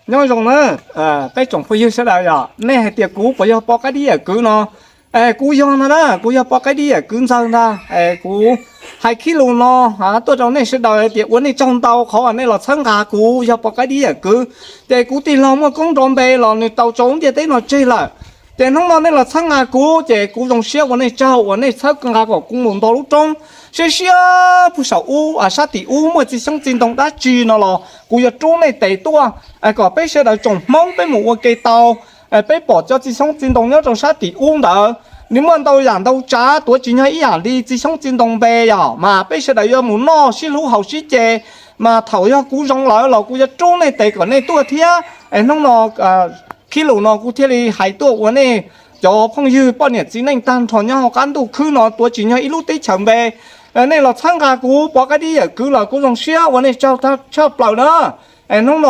Nyob zoo na, peb tsoom phooj ywg sawv daws, yog nej hais tias kuv puas yog Pov Qaib Dib Yawm Kwv no, es kuv yog ntag na, kuv yog Pov Qaib Dib Yawm Kwv ntag. Es kuv hais khib lus no tuaj rau nej sawv daws hais tias ua nej tsaug ntau qhov uas nej los txhawb nqa kuv yog Pov Qaib Dib Yawm Kwv. Ces kuv tij laug muaj koob nrov npe los nws tau tso lub ntiaj teb no tseg lawm. Ces hnub no nej los txhawb nqa kuv ces kuv zoo siab ua nej tsaug uas nej txhawb nqa kom kuv mus nto lub roob. Siab siab puag saum ub, sab tim ub muaj txiv xyoob txiv ntoo dab tsi no los kuv yuav rub nej tes tuaj, kom peb sawv daws tsoom Hmoob peb mus ua ke tau. Peb pom cov txiv xyoob txiv ntoo nyob rau sab tim ub ntawd, nws muaj ntau yam ntau tsav, tuav tsis nyog ib yam li txiv xyoob txiv ntoo npe, yog mas peb sawv daws yuav mus noj sib hlub haus sib ce. Mas thaum yog kuv zoo lawm los kuv yuav rub nej tes kom nej tuaj thiab. Es hnub no khib lus no kuv thiaj li hais tuaj ua nej cov phooj ywg poj niam txiv neej tag nrho nyob hauv qab ntuj khwb no, tuav tsis nyog ib lub teb chaws npe. Nej los txhawb nqa kuv Pov Qaib Dib Yawm Kwv los kuv zoo siab ua nej tsaug tshaj plaws na. Es hnub no